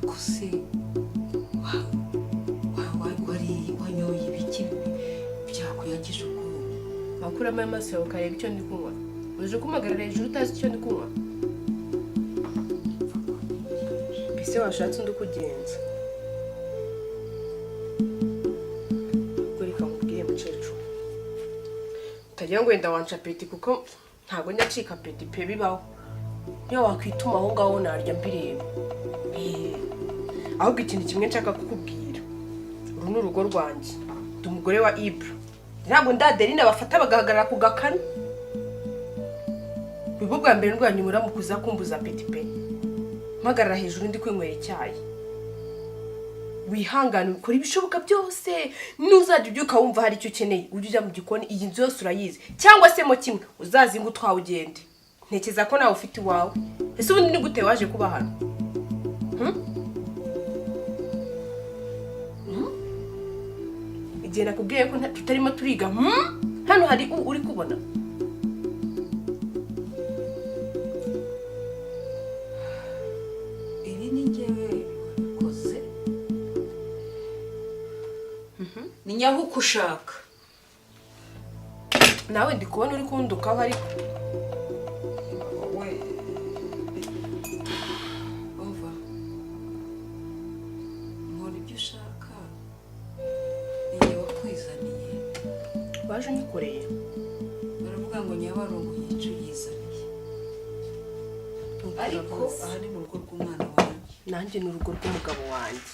Ariko se wari wanyoye ibiki byakuyagije ubwonko? Wakuramo amaso yawe ukareba icyo ndi kunywa. Uje kumpagarara hejuru utazi icyo ndi kunywa? Mbese washatse undi ukugenza? Ubwo reka nkubwire, mukecuru, utagira ngo wenda wanca peti, kuko ntabwo njya ncika peti pe, bibaho. Niyo wakwituma aho ngaho narya mbireba. Ahubwo ikintu kimwe nshaka kukubwira, uru ni urugo rwanjye, ndi umugore wa Ibra. Ntabwo ndaderine bafata bagahagarara ku gakanu. Nibwo bwa mbere ndwanya uramukuza kumbuza peti pe, mpagarara hejuru ndi kwinywera icyayi. Wihangane, ukora ibishoboka byose. Nuzajya ubyuka wumva hari icyo ukeneye, ujye ujya mu gikoni, iyi nzu yose urayizi, cyangwa se mo kimwe uzazinga utwawe ugende. Ntekereza ko nawe ufite iwawe. Ese ubundi ni gute waje kuba hano? Hmm? Hmm? Igihe nakubwiye ko tutarimo turiga, Hano hari uri kubona. Ibi ni njyewe wabikoze, ni nyahuko ushaka. Nawe ndi kubona uri kundukaho, ariko Wowe umva, nkora ibyo ushaka, ni njye wakwizaniye. Waje unyikoreye. Baravuga ngo Nyabarongo yica uyizaniye, ariko aha ni mu rugo rw'umwana wanjye. Nanjye ni urugo rw'umugabo wanjye.